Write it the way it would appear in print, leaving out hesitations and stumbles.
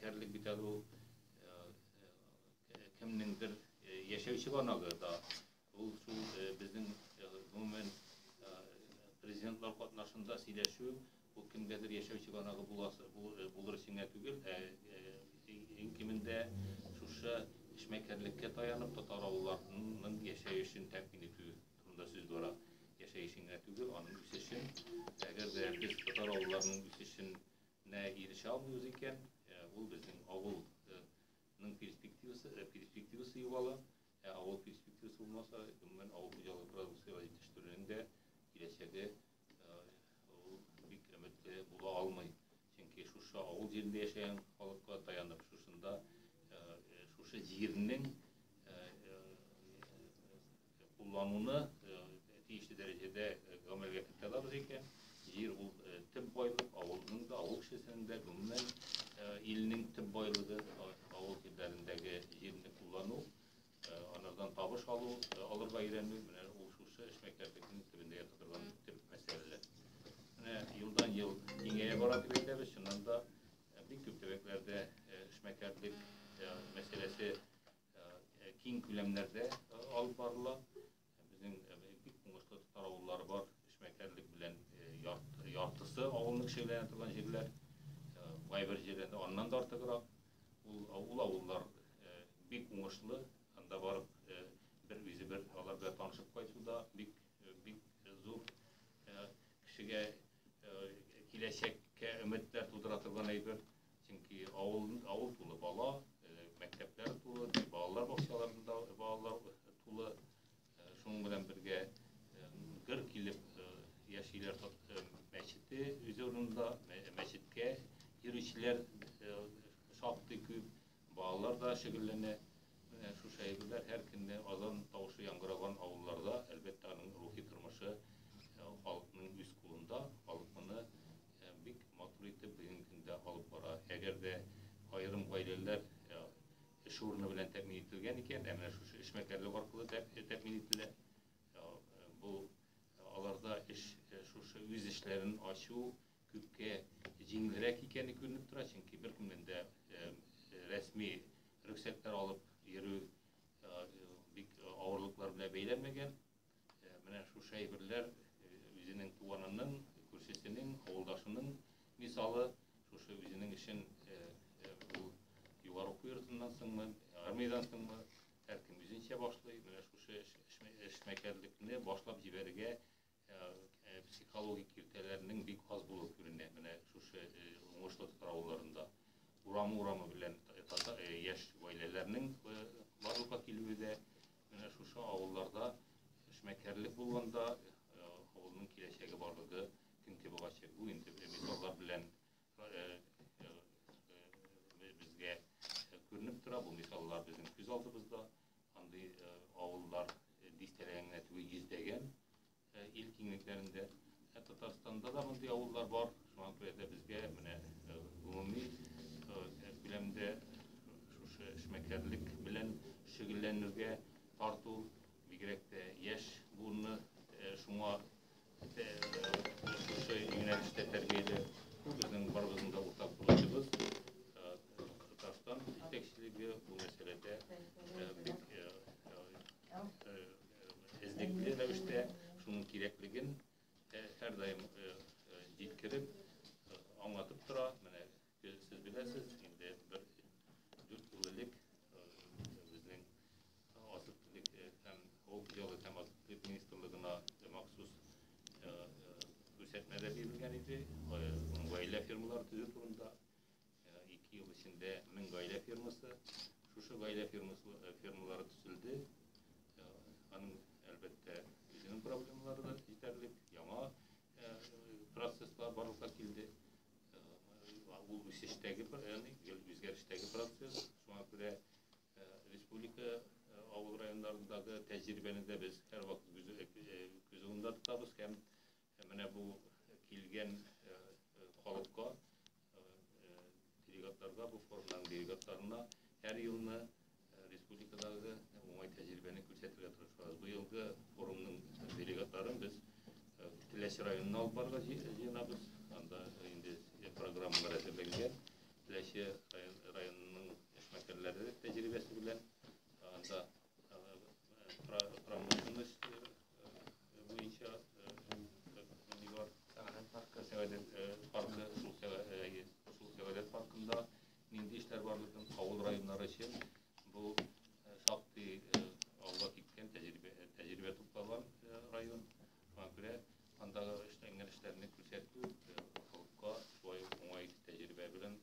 Эшмәкәрлек бит әле ул кемнеңдер яшәү чыганагы да. Ул шул безнең гомумән президентлар катнашында сөйләшү ул кемгәдер яшәү чыганагы буласы булыр өчен генә түгел, ә иң кимендә шушы эшмәкәрлеккә таянып татар авылларының яшәешен тәэмин итү турында сүз бара. Яшәешен генә түгел, аның үсешен. Әгәр дә без татар авылларының үсешенә ирешә алмыйбыз икән, ул безнең авылның перспективасы югала. Ә авыл перспективасы булмаса, гомумән авыл хуҗалыгы продукцияләре җитештерүнең дә киләчәге ул бик өметле була алмый. Чөнки шушы авыл җирендә яшәгән халыкка таянып, шушында шушы җирнең куллануны тиешле дәрәҗәдә гамәлгә кертә алабыз икән, җир ул төп байлык, авылның да, авыл кешесенең дә, гомумән илнең төп байлыгы авыл җирләрендәге җирне куллану, анардан табыш алу, алырга өйрәнү, менә ул шушы эшмәкәрлекнең төбендә ята торган төп мәсьәләләр. Менә елдан ел киңәя бара дип әйтәбез, чыннан да бик күп төбәкләрдә эшмәкәрлек мәсьәләсе киң күләмнәрдә алып барыла. Безнең бик уңышлы татар авыллары бар, эшмәкәрлек белән яртысы авылның шөгыльләнә торган җирләр, кайбер җирләрдә аннан да артыграк. Ул авыллар бик уңышлы, анда барып бер үзе бер алар белән танышып кайту да бик бик зур кешегә киләчәккә өметләр тудыра торган әйбер. Чөнки авыл тулы бала, мәктәпләр тулы, балалар бакчаларында балалар тулы. Шуның белән бергә гөр килеп яшиләр, мәчете үз урынында, мәчеткә йөрүчеләр шактый күп, балалар да шөгыльләнә. Менә шушы әйберләр һәр көнне азан тавышы яңгыраган авылларда, әлбәттә, аның рухи тормышы халыкның үз кулында, халык моны бик матур итеп бүгенге көндә алып бара. Әгәр дә аерым гаиләләр эш урыны белән тәэмин ителгән икән, ә менә шушы эшмәкәрлек аркылы тәэмин ителә. Бу аларда эш шушы үз эшләрен ачу күпкә җиңелрәк икәне күренеп тора, чөнки беркемнән дә рәсми рөхсәтләр алып йөрү бик авырлыклар белән бәйләнмәгән. Менә шушы әйберләр үзенең туганының, күршесенең, авылдашының мисалы, шушы үзенең эшен ул югары уку йортыннан соңмы, армиядән соңмы, һәркем үзенчә башлый. Менә шушы эшмәкәрлекне башлап җибәрергә психологик киртәләрнең бик аз булуы күренә. Менә шушы уңышлы татар авылларында урамы-урамы белән яшь гаиләләрнең барлыкка килүе дә менә шушы авылларда эшмәкәрлек булганда авылның киләчәге барлыгы көн кебек ачык. Бу инде мисаллар белән безгә күренеп тора. Бу мисаллар безнең күз алдыбызда. Андый авыллар дистәләгән генә түгел, йөзләгән ил киңлекләрендә. Татарстанда да мондый авыллар бар. Шуңа күрә дә безгә менә гомуми күләмдә шушы эшмәкәрлек белән шөгыльләнергә тарту, бигрәк тә яшь буынны шуңа шушы юнәлештә тәрбияләү. Бу безнең барыбызның да уртак бурычыбыз. Татарстан җитәкчелеге бу мәсьәләдә бик эзлекле рәвештә шуның кирәклеген һәрдаим җиткереп, аңлатып тора. Менә сез беләсез, инде бер 4 ел элек безнең азык-төлек һәм авыл хуҗалыгы һәм азык-төлек министрлыгына махсус күрсәтмә дә бирелгән иде. Гаилә фермалары төзү турында 2 ел эчендә 1000 гаилә фермасы, шушы гаилә фермалары төзелде. Аның әлбәттә үзенең проблемалары да җитәрлек, яңа процесслар барлыкка килде. Ул үсештәге, ягъни гел үзгәрештәге процесс. Шуңа күрә республика авыл районнарындагы тәҗрибәне дә без һәрвакыт күз уңында тотабыз һәм менә бу килгән халыкка, делегатларга, бу форумның делегатларына һәр елны республикадагы уңай тәҗрибәне күрсәтергә тырышабыз. Бу елгы форумның делегатларын без Теләче районына алып барырга җыенабыз. Анда инде программалар әзерләнгән. Теләче шәһәрләре тәҗрибәсе белән, анда промышленность буенча ни бар, Сәгадәт паркы. Сәгадәт паркы, шул Сәгадәт паркында нинди эшләр барлыгын, авыл районнары өчен бу шактый алга киткән тәҗрибә туплаган район. Шуңа күрә андагы эшләнгән эшләрне күрсәтү халыкка шулай ук уңай тәҗрибә белән